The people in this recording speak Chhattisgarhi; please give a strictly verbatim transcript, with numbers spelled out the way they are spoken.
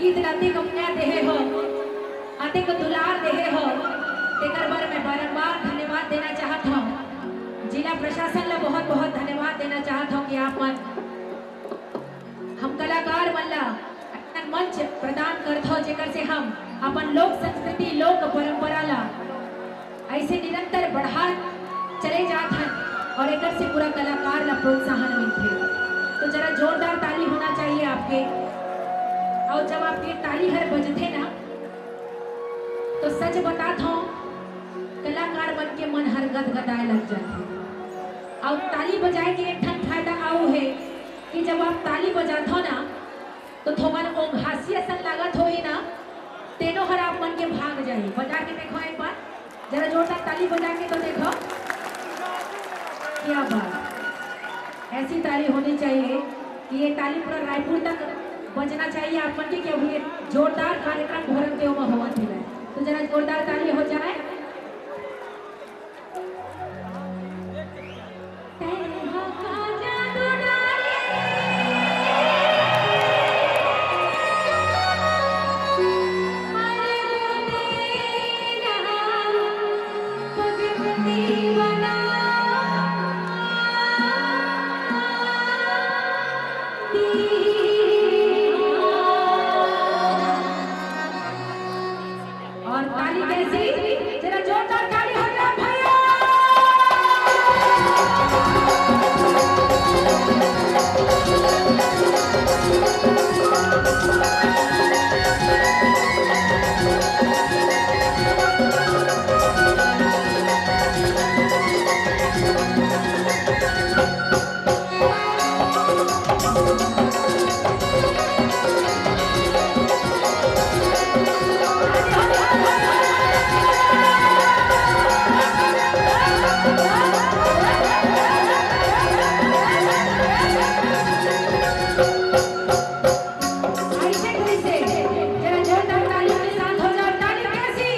गीत ला अतेक मया देहे हो, अतेक दुलार देहे हो, तेकर बर मैं बारंबार धन्यवाद देना चाहत हूँ। जिला प्रशासन ला बहुत बहुत धन्यवाद देना चाहत हूँ कि आप मन हम कलाकार मन ला अइसन मंच प्रदान करथो, जेकर से हम अपन लोक संस्कृति, लोक परंपरा ला ऐसे निरंतर बढ़ात चले जात हन और एकर से पूरा कलाकार ला प्रोत्साहन मिलथे। तो जरा जोरदार ताली होना चाहिए आपके। और जब आपके ताली हर बजथे ना, तो सच बतात हूँ, कलाकार मन के मन हर गदगदाए लग जाथे। और ताली बजाए के एक ठन फायदा आऊ है कि जब आप ताली बजाथो ना, तो थोमन ओंघासी असन लागत होही ना, तेनो हर आप मन के भाग जाही। बजा के देखो एक बार, जरा जोरदार ताली बजा के तो देखो। क्या बात, ऐसी ताली होनी चाहिए कि ये ताली पूरा रायपुर तक बजना चाहिए आप मन के, कि अभी ये जोरदार कार्यक्रम भोरन के ओमा होवत हे। तो जरा जोरदार ताली हो जाए। और ताली कैसी? जरा जोरदार ताली हो जाए भैया। ऐसे कैसे? जरा जोरदार तालियों के साथ हो जाओ। ताली कैसी?